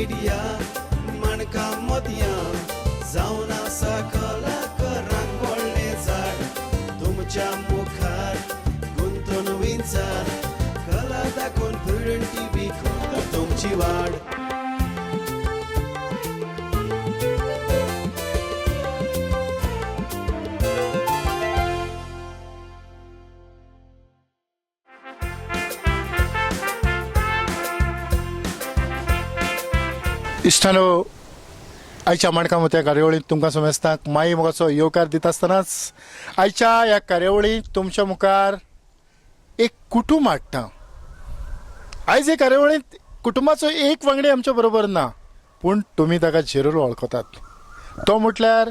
Media माणकां मोतयां जावन आसा कलाकारांक व्हडलें झाड तुमच्या मुखार गुंतून विंचार कला दाखोवन प्रुडंट टीव्ही करता तुमची वाड. इश्टानो, आयच्या माणका मोत्या कार्यावळींत तुमकां समेस्तांक माई मोगाचो येवकार दिता आसतनाच आयच्या ह्या कार्यावळींत तुमच्या मुखार एक कुटूंब हाडटा. आयज हे कार्यावळींत कुटुंबाचो एक वांगडी आमच्या बरोबर ना, पूण तुमी ताका जरूर वळखतात. तो म्हटल्यार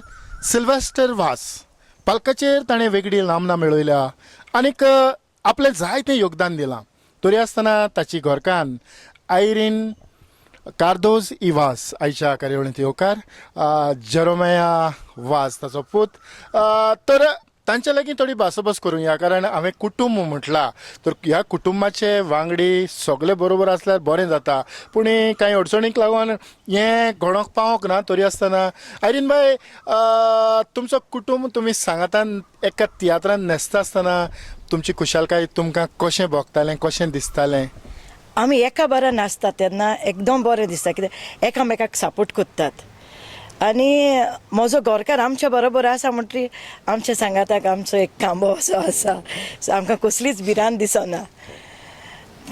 सिल्वेस्टर वास. पालकाचेर ताणें वेगळी नामना मेळयल्या आनीक आपलें जायतें योगदान दिलां. तरी आसतना ताची घरकान्न आयरीन कार्दोज इवास आयच्या कार्यावळींत येवकार. जेरोमया वाज ताचो पूत. तर तांचे लागीं थोडी भासाभास करुया, कारण हांवें कुटुंब म्हटलां तर ह्या कुटुंबाचे वांगडी सगळे बरोबर आसल्यार बरें जाता, पूण कांय अडचणीक लागून हें घडोवंक पावोंक ना. तरी आसतना आयरीन बाय, तुमचो कुटुंब तुमी सांगातान एका तियात्रान न्हेसता आसतना तुमची खुशालकाय तुमकां कशें भोगतालें, कशें दिसतालें? आमी एका बरा नाचता तेन्ना एकदम बरें दिसता, कित्याक एकामेकाक सपोर्ट करतात. आनी म्हजो घरकार आमच्या बरोबर आसा म्हणटरी आमच्या सांगाताक आमचो एक खांबो असो आसा, सो आमकां कसलीच भिरांत दिसना.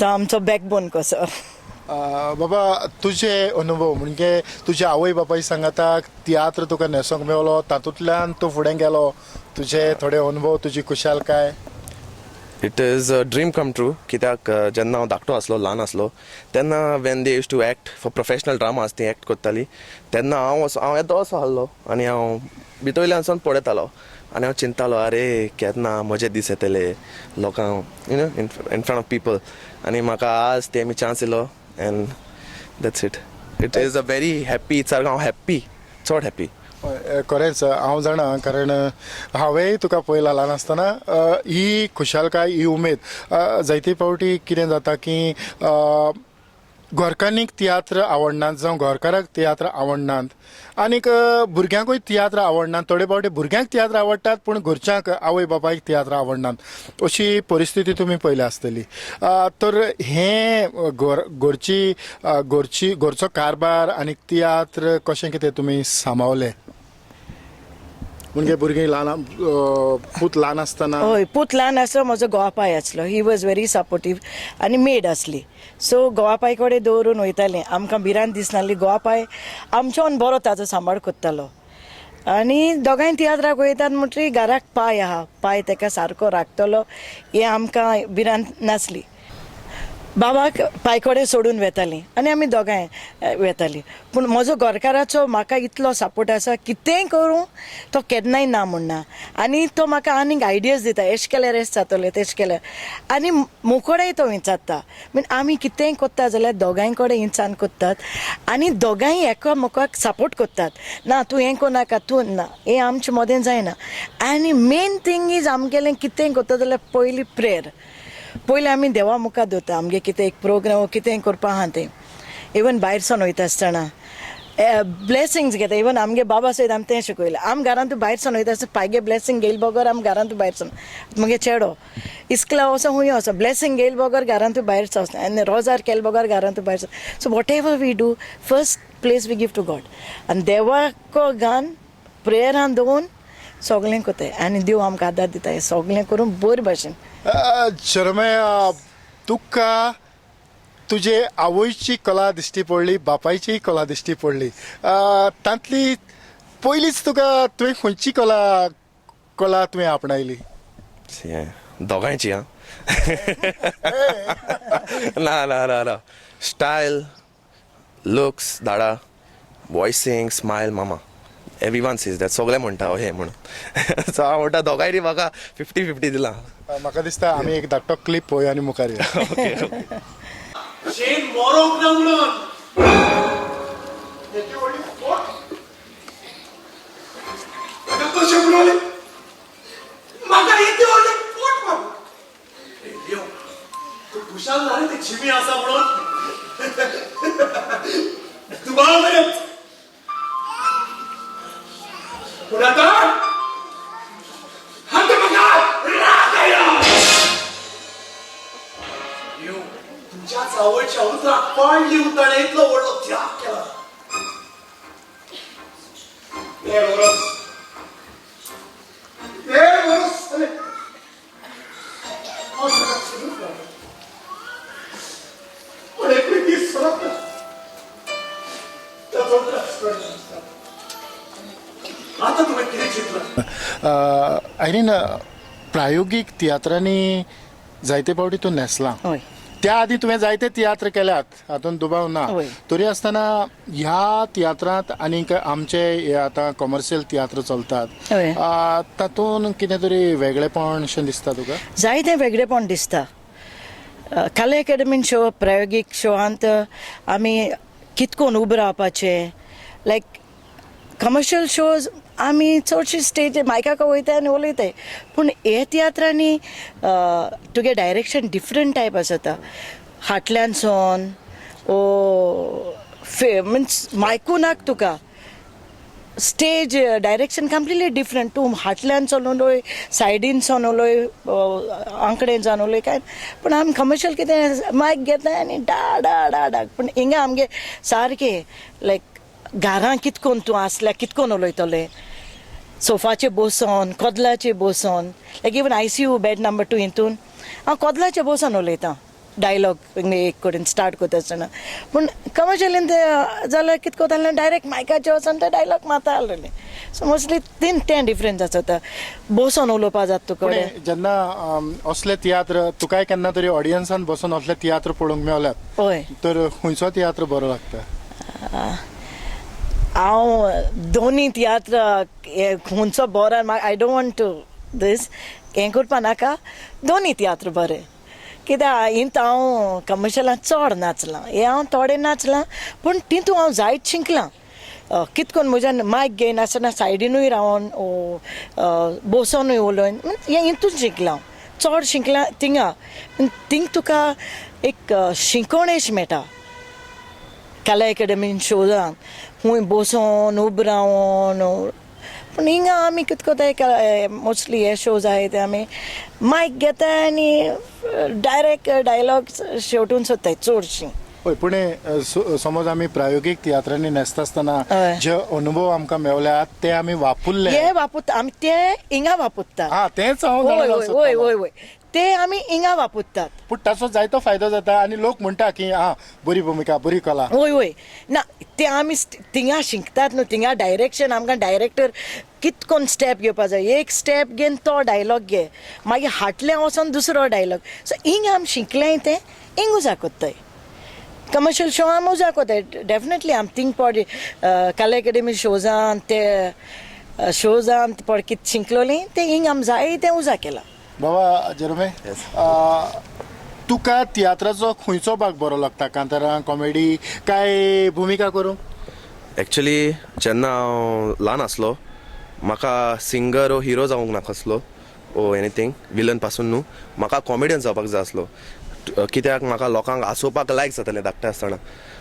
तो आमचो बॅकबोन कसो. बाबा, तुजे अनुभव म्हणजे तुज्या आवय बापाय सांगाताक तियात्र तुका न्हेसोंक मेवलो, तातूंतल्यान तूं फुडें गेलो, तुजे थोडे अनुभव, तुजी खुशालकाय. It is a dream come true, कित्याक जेन्ना हांव धाकटो आसलो, ल्हान आसलो तेन्ना when they used to act for professional dramas, ती एक्ट करताली तेन्ना हांव असो, हांव येदो असो आहलो आनी हांव भितरल्यान वचोन पळयतालो आनी हांव चिंततालो, अरे केन्ना म्हजे दीस येतले लोकांक in front of people. आनी म्हाका आज तेमी चान्स दिलो and that's it. It is a very happy, सारको हांव हॅप्पी, चड हॅप्पी. हय, खरेंच हांव जाणा, कारण हांवेंय तुका पळयला ल्हान आसतना. ही खुशालकाय, ही उमेद, जायते फावटी कितें जाता की घरकान्नीक तियात्र आवडनात जावं घरकाराक तियात्र आवडनात आनीक भुरग्यांकूय तियात्र आवडनात. थोडे फावटी भुरग्यांक तियात्र आवडटात पूण घरच्यांक, आवय बापायक तियात्र आवडनात, अशी परिस्थिती तुमी पळयल्या आसतली. तर हें घर घरची घरची घरचो कारबार आनी तियात्र कशें कितें तुमी सांबावलें? म्हणजे भुरगीं ल्हान, पूत ल्हान आसतना. हय, पूत ल्हान आसलो, म्हजो घोवापाय आसलो, he was very supportive आनी मेड आसली, सो घोवापाय कडेन दवरून वयतालें. आमकां भिरांत दिसनासली. घोवापाय आमच्यान बरो ताजो सांबाळ करतालो आनी दोगांय तियात्राक वयतात म्हणटरी घराक पाय आहा, पाय तेका सारको राखतलो हें आमकां भिरांत नासली. बाबाक पाय कडेन सोडून वेतालीं आनी आमी दोगांय वेतालीं. पूण म्हजो घरकाराचो म्हाका इतलो सपोर्ट आसा, कितेंय करूं तो केन्नाय ना म्हणना आनी तो म्हाका आनीक आयडियाज दिता, एश केल्यार एश जातलें, तेश केल्यार. आनी मुकोडेय तो विचारता. मीन आमी कितेंय करता जाल्यार दोगांय कडेन इन्सान करतात आनी दोगांय एकामेकाक सपोर्ट करतात. ना तूं हें करनाका, तूं ना, हें आमचे मदें जायना. आनी मेन थींग is आमगेलें कितेंय करता जाल्यार पयलीं प्रेयर, पयलीं आमी देवा मुखार दवरता. आमगे कितें एक प्रोग्राम कितें करपा आहा तें, इवन भायर सरून वयता आसतना ब्लेसिंग्स घेता. इवन आमगे बाबा सयत आमी तें शिकयलें. आम घरांत भायर सरून वयता आसतना पायगे ब्लेसिंग घेयल बगर आम घरांत भायर सरून. मुगे चेडो इस्कला वचो, हुंय वचो, ब्लेसिंग घेयल बगर घरांत भायर सरना आनी रोजार केले बगर घरांत भायर sir. So whatever we do, first place we give to God आनी देवाको गान प्रेयरान दवरून सगळें करताय आनी देव आमकां आदार दिता हें सगळें करून बरे भाशेन. शर्मया, तुका तुजे आवयची कला दिश्टी पडली, बापायची कला दिश्टी पडली, तांतली पयलीच तुका तुवें खंयची कला तुवें आपणायली? दोगांयची. हा, ना ना ना ना, स्टायल, लुक्स, दाडा, वॉयसिंग, स्मायल, मामा. Everyone says that, सगळे म्हणटा हें म्हणून. सो हांव म्हणटा दोगांयनी म्हाका 50-50 दिलां. म्हाका दिसता आमी एक धाकटो क्लिप पळोवया आनी मुखार या. Okay okay. शेण मरोंक ना म्हणून येदी व्हडली फोट म्हाका कशें म्हणून, म्हाका येदी व्हडली फोट मार. तूं खुशाल ना रे ते जिमी आसा म्हणून? दुबाव. पूण आतां आतां म्हाका राग आयला. यो तुमच्याच आवडच्या उतराक पाण दिवन ताणें इतलो व्हडलो त्याग केला. 1.5 वरस, 1.5 वरस जालें हांव ताका सोदूंक लागलो, पूण एकूय दीस सरप ना ताचो त्रास पडला. आतां तुवें कितें चिंतलां? आयरीन, प्रायोगीक तियात्रांनी जायते फावटी तूं न्हेसलां. हय. त्या आदी तुवें जायते तियात्र केल्यात, हातूंत दुबाव ना. तरी आसतना ह्या तियात्रांत आनीक आमचे हे आतां कॉमर्शियल तियात्र चलतात, तातूंत कितें तरी वेगळेपण शें दिसता तुका? जायतें वेगळेपण दिसता. कला एकेडमीन शो, प्रायोगीक शोआंत आमी कितकोन उबें रावपाचें. लायक कमर्शियल शोज आमी चडशी स्टेज मायकाक वयताय आनी उलयताय, पूण हे तियात्रांनी तुगे डायरेक्शन डिफरंट टायप आसता. फाटल्यान सोन ओ फे मिन्स मायकू नाक तुका स्टेज डायरेक्शन कंप्लिटली डिफरंट. तूं फाटल्यान चलोन उलय, सायडीन सोन उलय, आंकडेन जावन उलय काय. पूण आमी कमर्शियल कितें मायक घेताय आनी डा डा डा डा. पूण हिंगा आमगे सारकें लायक घरां कितकोन तूं आसल्यार कितकोन उलयतलें, सोफाचेर बसोन, कदलाचेर बसोन. लायक even ICU bed number 2 हितून हांव कदलाचेर बसोन उलयतां डायलॉग एक कडेन स्टार्ट करता आसतना. पूण कमर्शियलीन ते जाल्यार कितें करतालें, डायरेक्ट मायकाचेर वचोन ते डायलॉग मारता आसलेले. सो मोस्टली तीन तें डिफरंस आसता, बसोन उलोवपा जाता तुका. पूण जेन्ना असले तियात्र तुकाय केन्ना तरी ऑडियन्सान बसून असले तियात्र पळोवंक मेवल्यात, तर खंयचो तियात्र बरो लागता? हांव दोनी तियात्र हे खंयचो बरो, I don't want to these हें करपा नाका. दोनी तियात्र बरे, कित्याक हिंत हांव कमर्शियलान चड नाचलां, हें हांव थोडें नाचलां, पूण तितून हांव जायत शिकलां कितकोन म्हज्यान मायक घेयनासतना सायडीनूय रावन बसोनूय उलोवन हें हितून शिकलां हांव. चड शिकलां थिंगा. थिंग तुका एक शिकोवण अशें मेळटा. कला एकेडमीन शोजान खूंय बसोन उब रावन. पूण हिंगा आमी कितें करताय, मोस्टली हे शोज आहाय ते आमी मायक घेताय आनी डायरेक्ट डायलॉग शेवटून सोदताय चडशीं. हय, पूण समज आमी प्रायोगीक तियात्रांनी न्हेसता आसतना जे अनुभव आमकां मेवल्यात ते आमी वापुरले. हे वापरता आमी, ते हिंगा वापरता. हा, तेंच हांव जाणा जावंक सोदतालों. हय हय, ते आमी हिंगा वापरतात. पूण ताचो जायतो फायदो जाता आनी लोक म्हणटा की हा, बरी भुमिका, बरी कला. हय हय, ना ते आमी थिंगा शिकतात न्हू. थिंगा डायरेक्शन आमकां डायरेक्टर कितकोन स्टेप घेवपा जाय, एक स्टेप घेवन तो डायलॉग घे, मागीर हाटल्यान वचोन दुसरो डायलॉग. सो हिंग आमी शिकलें तें हिंग उजा कोत्ताय. कमर्शियल शो आमी उजा कोत्ताय डेफिनेटली. आमी थिंग पड कला एकेडमी शोजान, ते शोजान पड कितें शिकलोलीं तें हिंग आमी जाय तें उजा केलां. बाबा जेरोमे, तुका तियात्राचो खंयचो भाग बरो लागता, कांतारां, कॉमेडी काय भुमिका करूंक? एक्चुली जेन्ना हांव ल्हान आसलो, म्हाका सिंगर ओ हिरो जावंक नाका आसलो ओ एनीथींग, विलन पासून न्हू. म्हाका कॉमेडियन जावपाक जाय आसलो, कित्याक म्हाका लोकांक हांसोवपाक लायक जातालें धाकटें आसतना.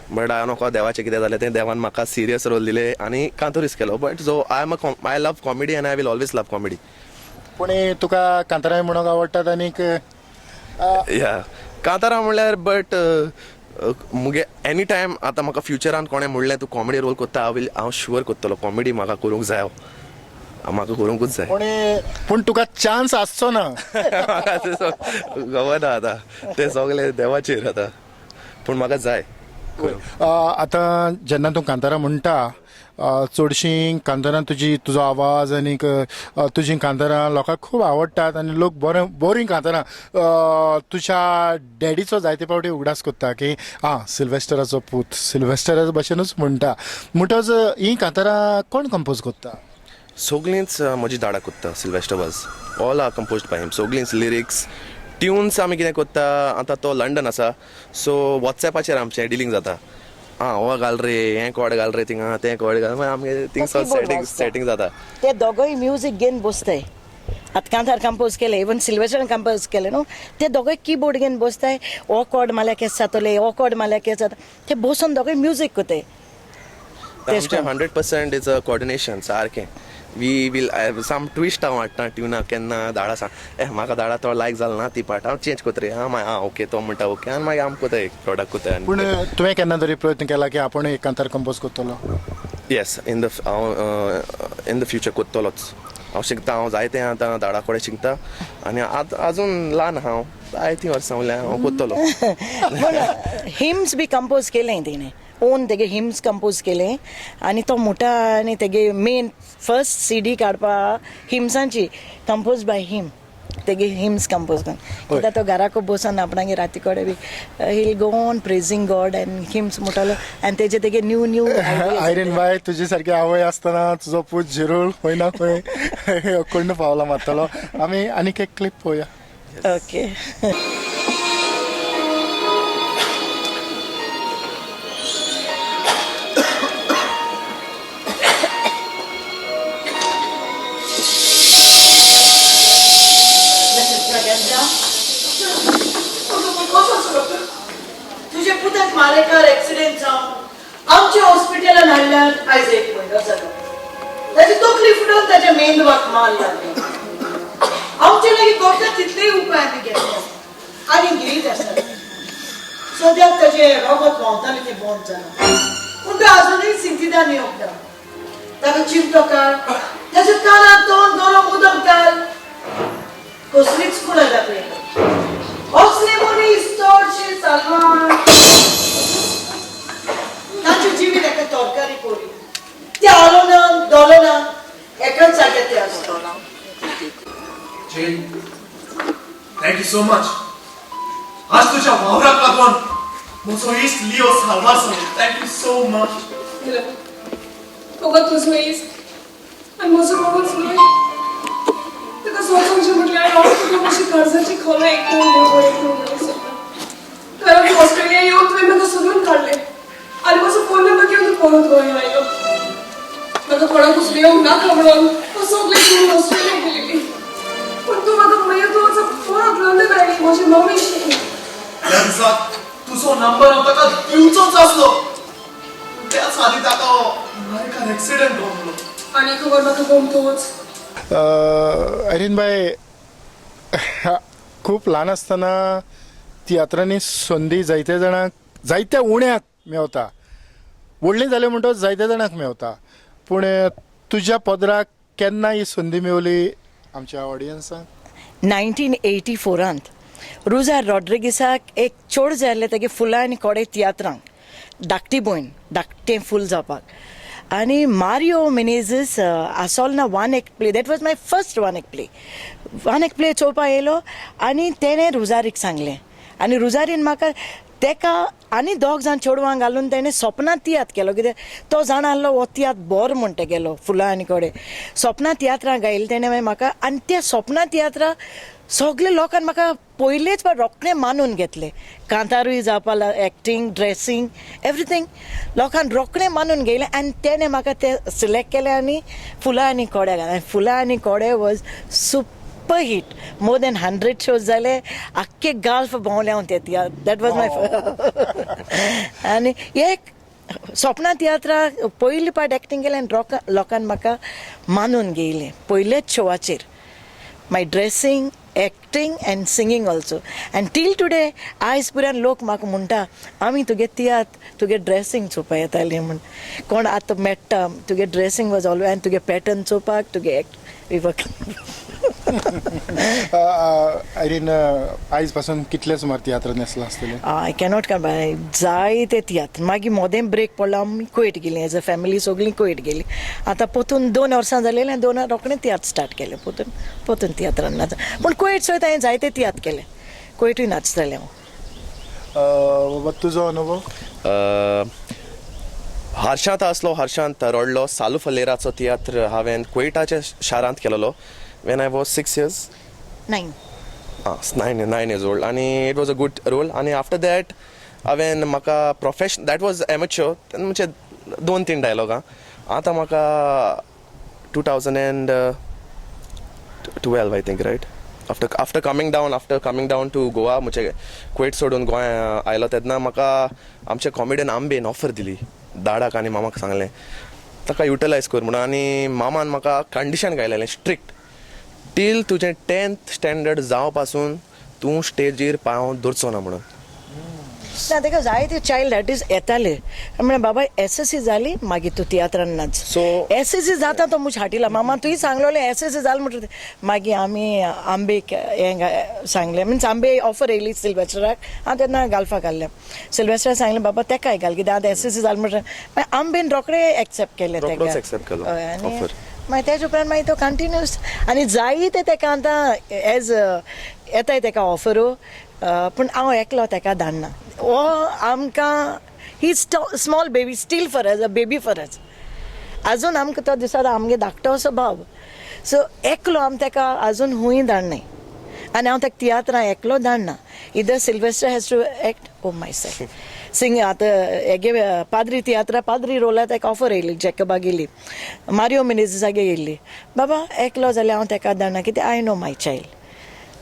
बट हांवें म्हाका देवाचें कितें जालें तें, देवान म्हाका सिरियस रोल दिले आनी कांतोरीस केलो. But so I love comedy and I will always love comedy. पूण तुका कांतारां म्हणूंक आवडटात आनीक या, कांतारां म्हणल्यार बट मुगे एनी टायम आतां म्हाका फ्युचरान कोणें म्हणलें तूं कॉमेडी रोल कोत्ता, हांव वील, हांव शुअर कोत्तलो. कॉमेडी म्हाका करूंक जाय, म्हाका करूंकूच जाय. पूण पूण तुका चान्स आसचो ना. म्हाका तें खबर ना आतां, तें सगळें देवाचेर आतां, पूण म्हाका जाय करूंक. आतां जेन्ना तूं कांतारां म्हणटा, चडशीं कांतारां तुजी, तुजो आवाज आनीक तुजीं कांतारां लोकांक खूब आवडटात आनी लोक बरें बरीं कांतारां, तुज्या डॅडीचो जायते फावटी उगडास कोत्ता की आं, सिल्वेस्टराचो पूत सिल्वेस्टरा भशेनूच म्हणटा. म्हणटच हीं कांतारां कोण कंपोज कोत्ता? सगळींच म्हजी दाडा कोत्ता. Sylvester Vaz, all are composed by him. सगळींच लिरिक्स, ट्युन्स. आमी कितें कोत्ता, आतां तो लंडन आसा, सो वॉट्सॅपाचेर आमचें डिलींग जाता. आं, हो घाल रे, हें कॉर्ड घाल रे थिंगा, तें कॉर्ड घाल, मागीर आमगे थिंग keyboard setting वाजता. सेटींग जाता. ते दोगोय म्युजीक घेवन बसताय. आतां कांतार कंपोज केलें, इवन सिल्वेस्टरान कंपोज केलें न्हू, ते दोगोय किबोर्ड घेवन बसताय. हो कॉर्ड मारल्यार केस जातलें, हो कॉर्ड मारल्यार केस जाता, ते बसून दोगोय म्युजीक कोताय. आमचें 100% is a coordination सारकें. We will some twist हांव हाडटा ट्युनाक केन्ना दाडा सांग ए म्हाका दाडा तो लायक जालो ना ती पार्ट हांव चेंज कोत रे. आं मागीर आं ओके तो म्हणटा ओके आनी मागीर आम कोताय एक प्रोडक्ट कोताय. पूण तुवें केन्ना तरी प्रयत्न केला की आपण एक कांतार कंपोज करतलो? येस, इन the हांव इन the future कोत्तलोच. हांव शिकता, हांव जायतें आतां दाडा कडेन शिकता आनी आतां आजून ल्हान आहा हांव, जायतीं वर्सां उरल्या, हांव कोत्तलो. पूण हिम्स बी कंपोज केलें तेणें ओन, तेगे हिम्स कंपोज केलें आनी तो म्हणटा आनी तेगे मेन फर्स्ट सीडी काडपा हिम्सांची कंपोज बाय हिम, तेगे हिम्स कंपोज करून. कित्याक तो घराको बसून आपणागे राती कडेन बी he'll go on praising God and hymns म्हणटालो आनी तेजे तेगे न्यू न्यू आयरीन बाय, तुजी सारकी आवय आसतना तुजो पूत झिरूळ खंय ना खंय अखंड पावलां मारतलो. आमी आनीक एक क्लिप पळोवया. ओके. तुझ्या पुताक मारेकार एक्सिडेंट जावन आमच्या हॉस्पिटलान हाडल्यान आयज एक म्हयनो जालो. ताची तकली फुटून ताच्या मेंदवाक मार लागलो. आमचे लागीं करता तितलेय उपाय आमी घेतले आनी घेयत आसात. सद्याक ताजें रगत व्हांवतालें तें बंद जालां, पूण तो आजुनूय सिंतिदान येवंक ना. ताका चिमटो काड, ताच्या कानाक तोंड गरम उदक घाल, कसलीच कुणा दाखयना. असले मनीस चडशे सालवार तांचे जिवीत एका तरकारी परी, ते आलोना डोलोना, एकाच जाग्यार ते आसता. Jane, thank you so much. आज तुझ्या वावराक लागून म्हजो इश्ट लिओ साल्वार जालो. Thank you so much. तुका तुजो इश्ट आनी म्हजो बाबूच न्हय. ताका सोदूंक म्हटल्यार हांव तुका म्हजी कर्जाची खोलां एक देव बरें करूं म्हणूंक सोदता, कारण तूं ऑस्ट्रेलिया येवन तुवें म्हाका सोदून काडलें आनी म्हजो फोन नंबर घेवन तूं परत गोंया आयलो. म्हाका कोणाकूच मेळूंक नाका म्हणून हांव सगळें घेवन ऑस्ट्रेलिया गेलेली, पूण तूं म्हाका मागीर तूं परत लंडन आयली म्हजी मम्मी शिकली. त्या दिसा तुजो नंबर हांव ताका दिवचोच आसलो, पूण त्याच आदी ताका मारेकार एक्सिडंट जालो. आनी खबर म्हाका गोमतोच. आयरीन बाय, खूब ल्हान आसतना तियात्रांनी संदी जायत्या जाणांक जायत्या उण्याक मेवता, व्हडलीं जालें म्हणटकच जायत्या जाणांक मेवता, पूण तुज्या पदराक केन्ना ही संदी मेवली आमच्या ऑडियन्साक? 1984त रुजार रॉड्रिगीसाक एक चोड जाय आसलें तेगे फुलां आनी कोडे तियात्रांक, धाकटी भयण धाकटें फूल जावपाक. आनी मारियो मिनेझीस आसोल ना one act play, that was my first one act play. One act play चोवपाक येयलो आनी तेणें रुजारीक सांगलें आनी रुजारीन म्हाका तेका आनी दोग जाण चेडवांक घालून तेणें सपना तियात्र केलो. कित्याक तो जाणा आसलो हो तियात्र बरो म्हण तेगेलो फुलां आनी कोडे. सपना तियात्रां गायलें तेणें मागीर म्हाका आनी त्या सपना तियात्रां सगळे लोकान म्हाका पयलेच फावट रोखडें मानून घेतलें. कांतारूय जावपा, एक्टींग, ड्रेसींग, एवरीथींग लोकान रोखडें मानून घेयलें आनी तेणें म्हाका तें सिलेक्ट केलें आनी फुलां आनी कोडे घालें. आनी फुलां आनी कोडे was super hit, more than 100 shows जाले, आख्खे गल्फ भोंवलें हांव ते तियात्र. That was my आनी एक सपना तियात्रा पयली पाट एक्टींग केलें आनी लोकान म्हाका मानून घेयलें पयलेच शोवाचेर. My dressing, acting and singing also, and till today आयज पर्यंत लोक म्हाका म्हणटा आमी तुगे तियात्र तुगे ड्रेसींग चोवपा येताली म्हण. कोण आतां मेळटा तुगे ड्रेसींग वॉज ऑलवेज आनी तुगे पॅटर्न चोवपाक तुगे एक्ट we Irene, आयज पासून कितले सुमार तियात्र न्हेसला आसतले? I cannot come, जायते तियात्र. मागीर मोदें ब्रेक पडलो, आमी कुवेट गेलीं एज अ फॅमिली, सगळीं कुवेट गेलीं. आतां पोतून 2 वर्सां जालेलीं आनी 2 रोखडें तियात्र स्टार्ट केलें, पोतून पोतून तियात्रान नाच. पूण कुवेट सयत हांवें जायते तियात्र केले, कुवेटूय नाचतालें हांव. बाबा, तुजो अनुभव? हारशांत आसलो, हारशांत रडलो. सालू फलेराचो तियात्र हांवें कुवेटाच्या शारांत केलेलो when I was 6 years. 9. आं, 9 years old आनी it was a good role. आनी आफ्टर that हांवें म्हाका प्रोफेशन, that was amateur, म्हणजे 2-3 डायलॉगां. आतां म्हाका 2012 I think, right after coming down to Goa, म्हणजे कुवेट सोडून गोंय आयलो तेन्ना म्हाका आमच्या कॉमेडियन आंबेन ऑफर दिली. दाडाक आनी मामाक सांगलें ताका युटिलायज कर म्हणून. आनी मामान म्हाका कंडिशन घायलेलें स्ट्रिक्ट, टील तुजें 10th standard जावं पासून तूं स्टेजीर पांव दवरचो ना म्हणून. ना, ताका जायते चायल्ड आर्टिस्ट येताले. म्हणलें, बाबा, एसएससी जाली मागीर तूं तियात्रान नाच. एसएससी जाता तो मुज हाटिला. मामा, तुवें सांगलोलें, एसएससी जालें म्हणटकीर मागीर आमी आंबेक हें सांगलें, मिन्स आंबे ऑफर येयली सिल्वेस्टराक. हांव तेन्ना घालपाक आहलें. सिल्वेस्टराक सांगलें, बाबा, तेकाय घाल, कित्याक आतां एसएससी जालें म्हणटकीर. मागीर आंबेन रोखडे एक्सेप्ट केलें रोखडोच तेका. accept केलो हय, आनी offer. मागीर तेज उपरांत मागीर तो कंटिन्यूस आनी जायते तेका आतां एज येताय तेका ऑफरू, पूण हांव एकलो तेका धाडना. हो आमकां he small baby still for us, a baby for us. आजून आमकां तो दिसता आमगे धाकटो असो बाब. सो एकलो आमी तेका आजून हुंय धाडनाय आनी हांव तेका तियात्रां एकलो धाडना. Either Sylvester has to act or myself sing. आतां हेगे पाद्री तियात्रा, पाद्री रोला तेका ऑफर येयली, जेकबाक येयली, मारियो मिनेझीसागे येयल्ली. बाबा एकलो जाल्यार हांव तेका धाडना, कित्याक I know my child.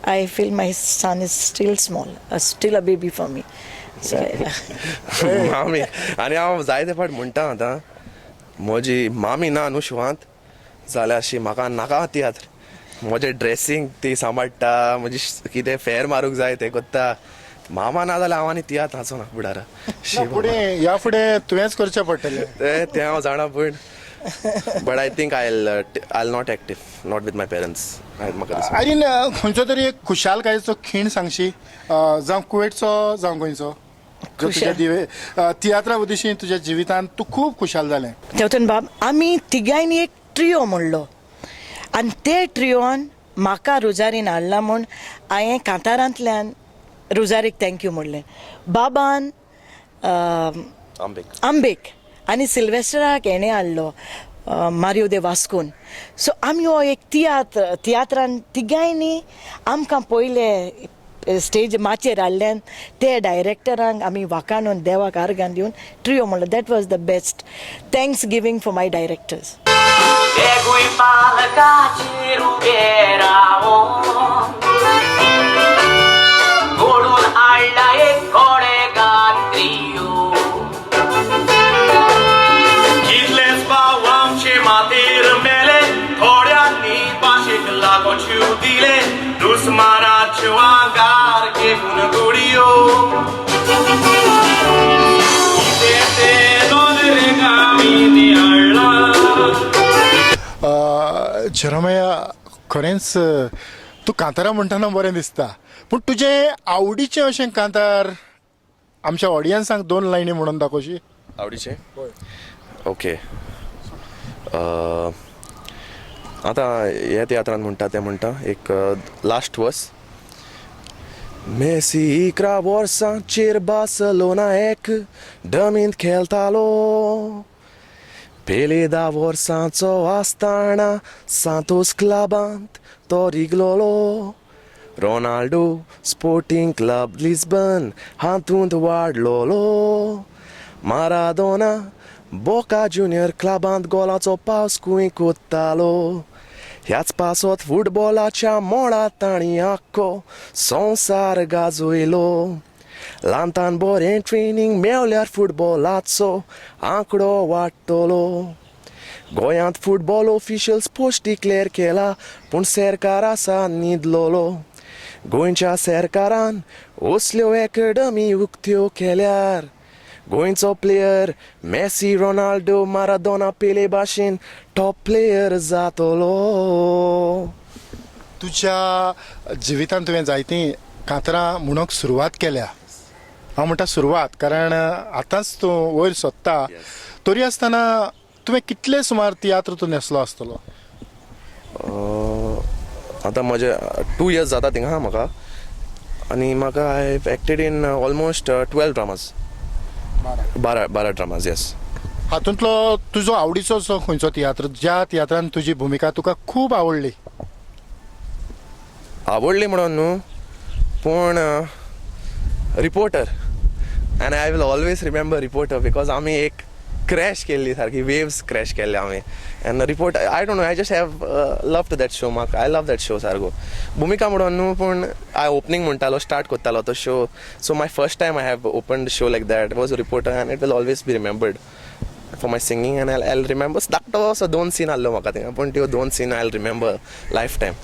I feel my son is still small, still a baby for me, so मामी आनी हांव जायते फावट म्हणटा, आतां म्हजी मामी ना न्हू शिवांत जाल्यार अशी म्हाका नाका तियात्र. म्हजें ड्रेसींग ती सांबाळटा, म्हजी कितें फेर मारूंक जाय तें कोत्ता. मामा ना जाल्यार हांव आनी तियात्र नाचो ना फुडारा. शी. फुडें, ह्या फुडें तुवेंच करचें पडटलें. तें तें हांव जाणा, पूण but I think I not active, not with my parents, म्हाका दिसता. आयरीन, खंयचो तरी एक खुशालकायेचो खीण सांगशी, जावं कुवेटचो जावं गोंयचो, जो तुज्या खुशाल. दिवे तियात्रा उदेशी तुज्या जिवितांत तूं खूब खुशाल जालें? तेवटेन बाब आमी तिगांयनी एक ट्रियो म्हणलो आनी ते ट्रियोन म्हाका रोजारीन हाडला म्हूण हांवें कांतारांतल्यान रोजारीक thank you म्हणलें. बाबान आंबेक. आंबेक आनी सिल्वेस्टराक हेणें हाडलो, मारियो दे वास्कोन. सो आमी हो एक तियात्र, तियात्रान तिगांयनी आमकां पयले स्टेज माचयेर हाडल्यान ते डायरेक्टरांक आमी वाकाणून देवाक आर्गां दिवन ट्रियो म्हणलो. That was the best thanks giving for my directors. तेगूय पालकाचेर उबे रावोन घडून हाडला एक गोडेगान त्रियो. कितलेच भाव आमचे मातेर मेले, थोड्यांनी पाशेक लागोन जीव दिले, दुस्मानाच्यो आंगार घेवन गुडयो. कितें तें नदरेक आमी हाडलां. जेरमया, खरेंच तूं कांतारां म्हणटना बरें दिसता, पूण तुजें आवडीचें अशें कांतार आमच्या ऑडियन्सांक दोन लायनी म्हणून दाखोवशी? आवडीचे? ओके. आतां हे तियात्रान म्हणटा तें म्हणटा, एक लास्ट वर्स. मेसी 11 वर्सांचेर बार्सलोना एक डमींत खेळटालो. पेले 10 वर्सांचो आसतना सांतोस क्लबांत तो रिगलोलो. रोनाल्डो स्पोर्टींग क्लब लिस्बन हातूंत वाडलोलो. मारादोना बोका ज्युनियर क्लबांत गोलाचो पावस कुंय कोत्तालो. ह्याच पासत फुटबॉलाच्या मोळा तांणी आख्खो संवसार गाजयलो. ल्हानतान बरें ट्रेनींग मेवल्यार फुटबॉलाचो आंकडो वाडटलो. गोंयांत फुटबॉल ऑफिशियल्स पोस्ट डिक्लेअर केला, पूण सरकार आसा न्हिदलोलो. गोंयच्या सरकारान असल्यो एकेडमी उक्त्यो केल्यार गोंयचो प्लेयर मॅसी, रोनाल्डो, मारादोना, पेले भाशेन टॉप प्लेयर जातलो. तुज्या जिवितांत तुवें जायतीं कांतरां म्हणूंक सुरवात केल्या. हांव म्हणटा सुरवात, कारण आतांच तूं वयर सोदता. तरी आसतना तुवें कितले सुमार तियात्र तूं न्हेसलो आसतलो? आतां म्हजे 2 इयर्स जाता थिंगा म्हाका आनी म्हाका I acted in almost 12 dramas, 12 dramas, yes. हातूंतलो तुजो आवडीचो असो खंयचो तियात्र, ज्या तियात्रान तुजी भुमिका तुका खूब आवडली? आवडली म्हणून न्हू, पूण Reporter, and I will always remember Reporter because आमी एक क्रॅश केल्ली, सारकी वेव्स क्रॅश केल्ले आमी. And Reporter, I don't know, I just have love to that show. म्हाका I love that show सारको. भुमिका म्हणून न्हू, पूण हांव ओपनींग म्हणटालो, स्टार्ट करतालो तो show. So my first time I have open show like that was Reporter, and it will always be remembered. for my singing and I remember धाकटो असो दोन सीन आहलो म्हाका थिंगा, पूण त्यो दोन scene I remember life time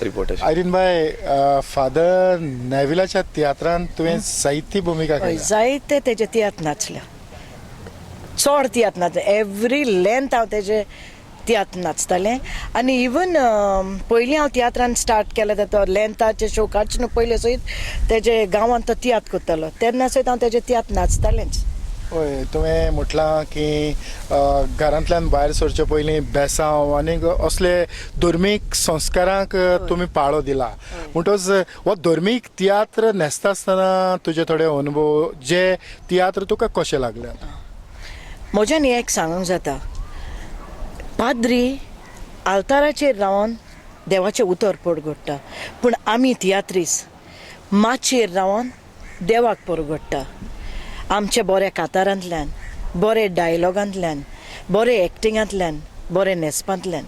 report. Irene bye, father नेविलाच्या तियात्रान तुवें जायती भुमिका हय, केल्या. जायते तेजे तियात्र नाचल्या, चड तियात्र नाचले, एवरी लेंथ हांव तेजे तियात्र नाचतालें. आनी इवन पयलीं हांव तियात्रान स्टार्ट केलें तो लेंथाचे शो काडचे न्हू पयलें सयत तेजे गांवांत तो तियात्र करतालो तेन्ना सयत हांव तेजे तियात्र नाचतालेंच. हय, तुवें म्हटलां की घरांतल्यान भायर सरचे पयलीं बेसांव आनी असले धर्मीक संस्कारांक तुमी पाळो दिला, म्हणटच हो धर्मीक तियात्र न्हेसता आसतना तुजे थोडे अनुभव, जे तियात्र तुका कशे लागले? म्हज्यान हें एक सांगूंक जाता, पाद्री आल्ताराचेर रावन देवाचें उतर परगट्टा, पूण आमी तियात्रीस माचयेर रावन देवाक परगट्टा. आमच्या बऱ्या कातारांतल्यान, बरे डायलॉगांतल्यान, बरे एक्टिंगांतल्यान, बरे न्हेसपांतल्यान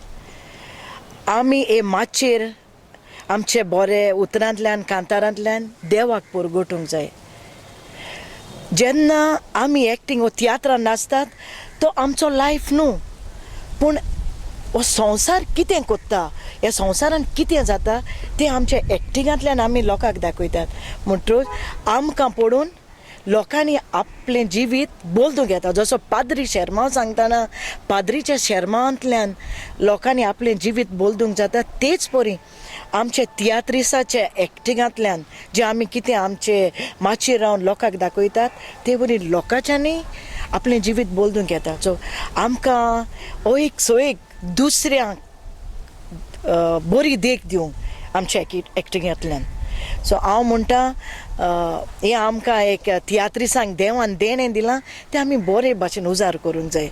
आमी हे माचयेर आमचे बरे उतरांतल्यान, कांतारांतल्यान देवाक परगटूंक जाय. जेन्ना आमी एक्टींग वो तियात्रान नाचतात तो आमचो लायफ न्हू, पूण हो संवसार कितें कोत्ता, ह्या संवसारान कितें जाता तें आमच्या एक्टिंगांतल्यान आमी लोकांक दाखयतात. म्हणटकच आमकां पळोवन लोकांनी आपलें जिवीत बदलूंक येता. जसो पाद्री शेरमांव सांगतना पाद्रीच्या शेरमांवांतल्यान लोकांनी आपलें जिवीत बदलूंक जाता, तेच परी आमच्या तियात्रिसाच्या एक्टिंगांतल्यान जे आमी कितें आमचे माचयेर रावन लोकांक दाखयतात ते वरी लोकांच्यांनी आपलें जिवीत बदलूंक येता. सो आमकां अयक सोयक दुसऱ्यांक बरी देख दिवंक आमच्या एक्टिंगांतल्यान. सो हांव म्हणटा, हें आमकां एक तियात्रिसांक देवान देणें दिलां तें आमी बरे भाशेन उजार करूंक जाय.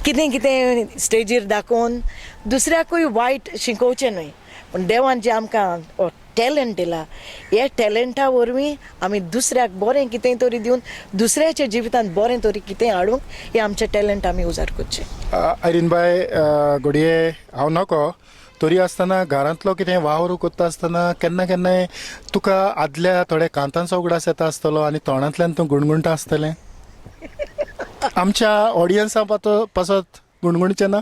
कितें कितें स्टेजीर दाखोवन दुसऱ्याकूय वायट शिकोवचें न्हय, पूण देवान जें आमकां हो टॅलंट दिला ह्या टॅलंटा वरवीं आमी दुसऱ्याक बरें कितें तरी दिवन दुसऱ्याच्या जिवितांत बरें तरी कितें हाडूंक हें आमचें टॅलंट आमी उजार करचें. आयरीन बाय, घडये हांव नको तरी आसतना घरांतलो कितें वावर करता आसतना केन्ना केन्नाय तुका आदल्या थोड्या कांतांचो उगडास येता आसतलो आनी तोंडांतल्यान तूं गुणगुणटा आसतलें. आमच्या ऑडियन्सा पासत गुणगुणचें ना?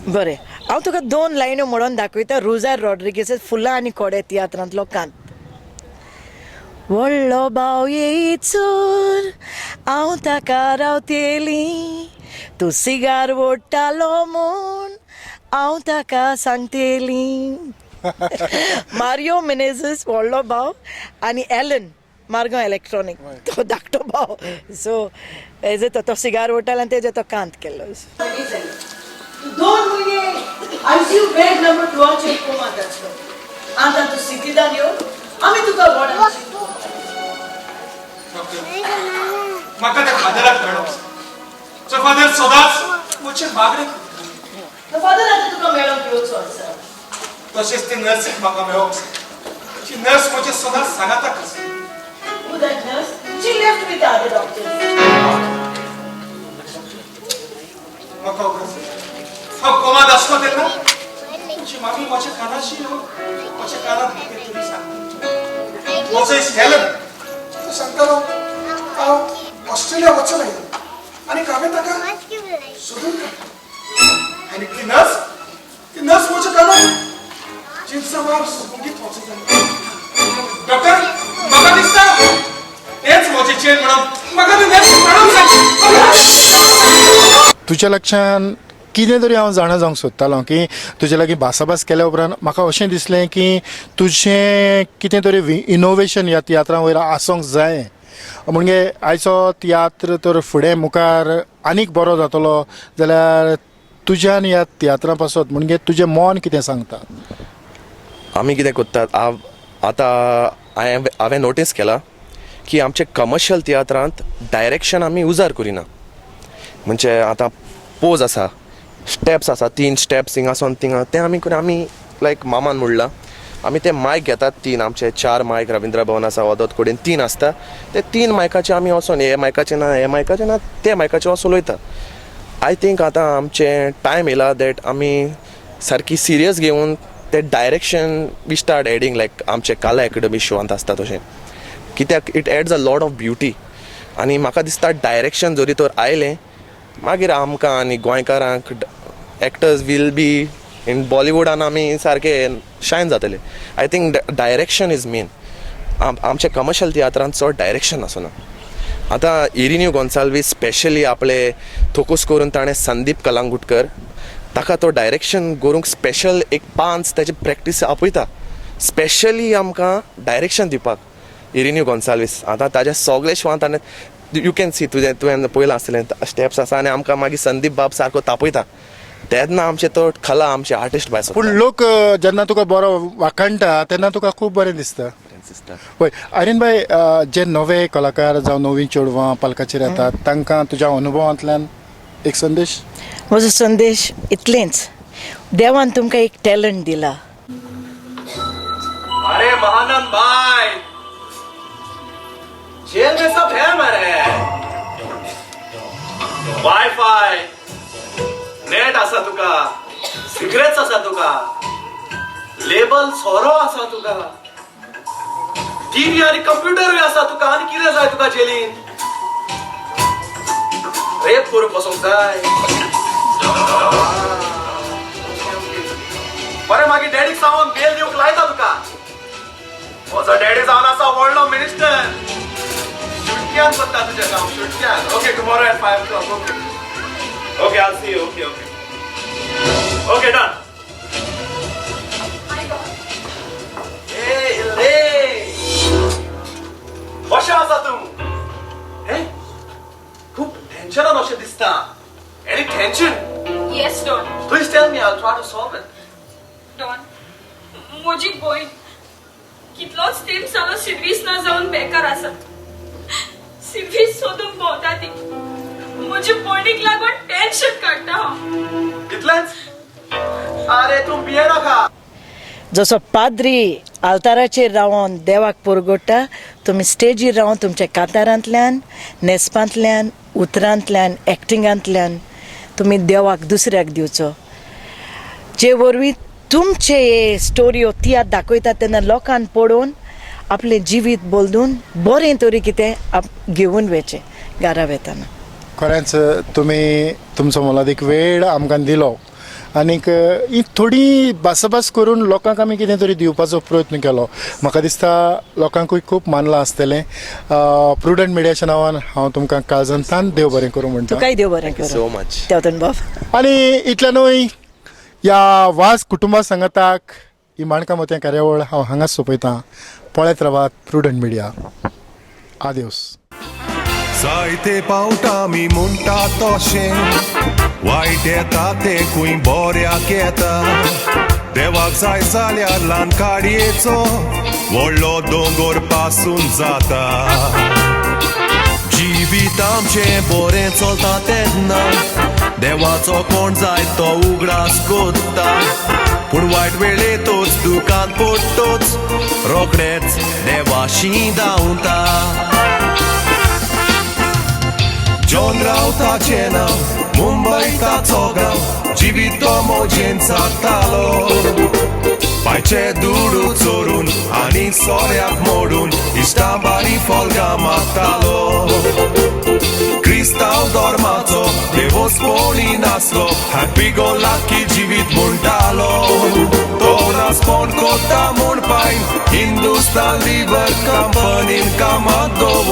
बरें, हांव तुका दोन लायन्यो म्हणून दाखयता. रोजार रॉड्रिगीस फुलां आनी कोडे तियात्रांतलो कांत. व्हडलो भाव येयचर हांव ताका रावतेली, तूं सिगार ओडटालो म्हूण हांव ताका सांगतेली. मारियो मिनेझीस व्हडलो भाव आनी एलन मारगांव इलेक्ट्रॉनीक तो धाकटो भाव. सो एज तो सिगार ओडटालो आनी तेजे तो कांत केल्लो. 2 म्हयने आयसीयू बेड नंबर 2 कोमांत आसलो. आतां तूं सिटीदान यो, आमी तुका व्हड. म्हाका त्या फादराक मेळोंक जाय. तो फादर सदांच म्हजेर मागणें करता. फादर आतां तुका मेळोंक येवचो आसा. तशेंच ती नर्सीक म्हाका मेळोंक जाय. ती नर्स म्हजें सदांच सांगाताक आसा. Who that nurse? She left with the other doctors. म्हाका उगडास हांव कोमांत आसलो तेन्ना तुजी मामी म्हज्या कानाशी येवन म्हज्या कानांत कितें तरी सांगता. म्हजो इश्ट हेलन तो सांगतालो हांव ऑस्ट्रेलिया वचून आयलो आनी हांवें ताका सोदून काडलो. आनी ती नर्स म्हज्या कानांत जिन्सां मार मुगीत वचून जाली. डॉक्टर, म्हाका दिसता तेच म्हजें चेन म्हणून म्हाका ती नर्स मेळोंक जाय. तुज्या लक्षान कितें तरी हांव जाणा जावंक सोदतालो की तुजे लागीं भासाभास केल्या उपरांत म्हाका अशें दिसलें की तुजें कितें तरी इनोवेशन ह्या तियात्रा वयर आसूंक जाय, म्हणजे आयचो तियात्र तर फुडें मुखार आनीक बरो जातलो जाल्यार तुज्यान ह्या तियात्रा पासत म्हणजे तुजें मन कितें सांगता? आमी कितें करतात आतां हांवें नोटीस केलां की आमचे कमर्शियल तियात्रांत डायरेक्शन आमी उजार करिना. म्हणजे आतां पोज आसा, स्टेप्स आसा, 3 स्टेप्स हिंगासून थिंगा, तें आमी करून आमी लायक मामान म्हणलां आमी ते मायक घेतात 3, आमचे 4 मायक रविंद्र भवन आसा वदत कडेन 3 आसता, ते 3 मायकाचे आमी वचोन हे मायकाचे ना, हे मायकाचे ना, ते मायकाचे वचोन उलयता. I think आतां आमचें टायम येयला that आमी सारकी सिरियस घेवन ते direction we start adding like आमचे काला एकेडमी शोवांत आसता तशें, कित्याक it adds a lot of beauty. आनी म्हाका दिसता डायरेक्शन जरी तर आयलें मागीर आमकां आनी गोंयकारांक एक्टर्स will be in बॉलिवूडान आमी सारके शायन जातले. I think direction is main. आमच्या कमर्शियल तियात्रांत चड डायरेक्शन आसना. आतां इरिन्यू गोन्साल्वीस स्पेशली आपले फोकस करून ताणें संदीप कलांगुटकर ताका तो डायरेक्शन करूंक स्पेशल एक पांच ताची प्रॅक्टीस आपयता स्पेशली आमकां डायरेक्शन दिवपाक इरिन्यू गोन्साल्वीस. आतां ताज्या सगळे शोवान ताणें you can see, तुजें तुवें पळयलां आसतलें, स्टेप्स आसा आनी आमकां मागीर संदीप बाब सारको तापयता तेन्ना आमचें तो कला आमचे आर्टिस्ट भायर पूण लोक जेन्ना तुका बरो वाखाणटा तेन्ना तुका खूब बरें दिसता. वय आर्यन भाई, जे नवे कलाकार जावं नवीं चेडवां पालकाचेर येतात तांकां तुज्या अनुभवांतल्यान एक संदेश? म्हजो संदेश इतलेंच, देवान तुमकां एक टॅलंट दिला. अरे महानंद भाई, जेल में सब है मेरे, वायफाय नेट आसा तुका, सिगरेट्स आसा तुका, लेबल सोरो आसा तुका, टीव्ही आनी कंप्युटरूय आसा तुका, आनी कितें जाय तुका जेलीन? रेप करूंक बसोंक जाय? बरें, मागीर डॅडीक सांगून बेल दिवंक लायता तुका. म्हजो डॅडी जावन आसा व्हडलो मिनिस्टर. शुटक्यान करता तुजें काम, शुटक्यान. Okay, tomorrow at 5 o'clock. Okay okay, I'll see you. Okay okay okay, done. कशें आसा तूं? हे, खूब टेन्शनान अशें दिसता. Any tension? Yes Don. Please tell me, I'll try to solve it. Don, म्हजी भयण कितलोच तेंप जालो सिर्वीस ना जावन बेकार आसा. सिर्वीस सोदूंक भोंवता ती. म्हजे भयणीक लागून टेन्शन काडटा हांव. इतलेंच? अरे तूं भिये नाका. जसो पाद्री आल्ताराचेर रावन देवाक पुरगोडटा, तुमी स्टेजीर रावन तुमच्या कातारांतल्यान, न्हेसपांतल्यान, उतरांतल्यान, एक्टिंगांतल्यान तुमी देवाक दुसऱ्याक दिवचो, जे वरवीं तुमचे हे स्टोरयो तियात्र दाखयतात तेन्ना लोकांक पळोवन आपलें जिवीत बदलून बरें तरी कितें घेवन वचचें घरा वेतना. खरेंच तुमी तुमचो मोलादीक वेळ आमकां दिलो आनीक ही थोडी भासाभास करून लोकांक आमी कितें तरी दिवपाचो प्रयत्न केलो. म्हाका दिसता लोकांकूय खूब मानलां आसतलें. प्रुडंट मिडियाच्या नांवान हांव तुमकां काळजांतल्यान देव बरें करूं म्हणटा. तुकाय देव बरें करूं. So much. तेवतन बाब. आनी इतलें न्हय, ह्या वास कुटुंबा सांगाताक ही माणकां मोतयां कार्यावळ हांव हांगाच सोंपयतां. पळयत रावात प्रुडंट मिडिया. आदेवस. जायते पावट आमी म्हणटा तशें वायट येता तें खूंय बऱ्याक येता. देवाक जाय जाल्यार ल्हान काडयेचो व्हडलो दोंगर पासून जाता. जिवीत आमचें बरें चलता तेन्ना देवाचो कोण जाय तो उगडास कोत्ता, पूण वायट वेळेतूच दुकान पडटोच रोखडेच देवाशी धांवता. जॉन रावताचें नांव, मुंबय ताचो गांव, जिवीत तो मजेन सारतालो. पायचे दुडू चोरून आनी सोऱ्याक मोडून इश्टां बारी फोल्गां मारतालो. क्रिस्तांव धर्माचो देवोस कोणी नासलो, हॅपी गो लाकी जिवीत म्हणटालो. तो राजपण कोत्ता म्हूण पायन हिंदुस्तान लिव्हर कंपनीन कामाक दवरलो.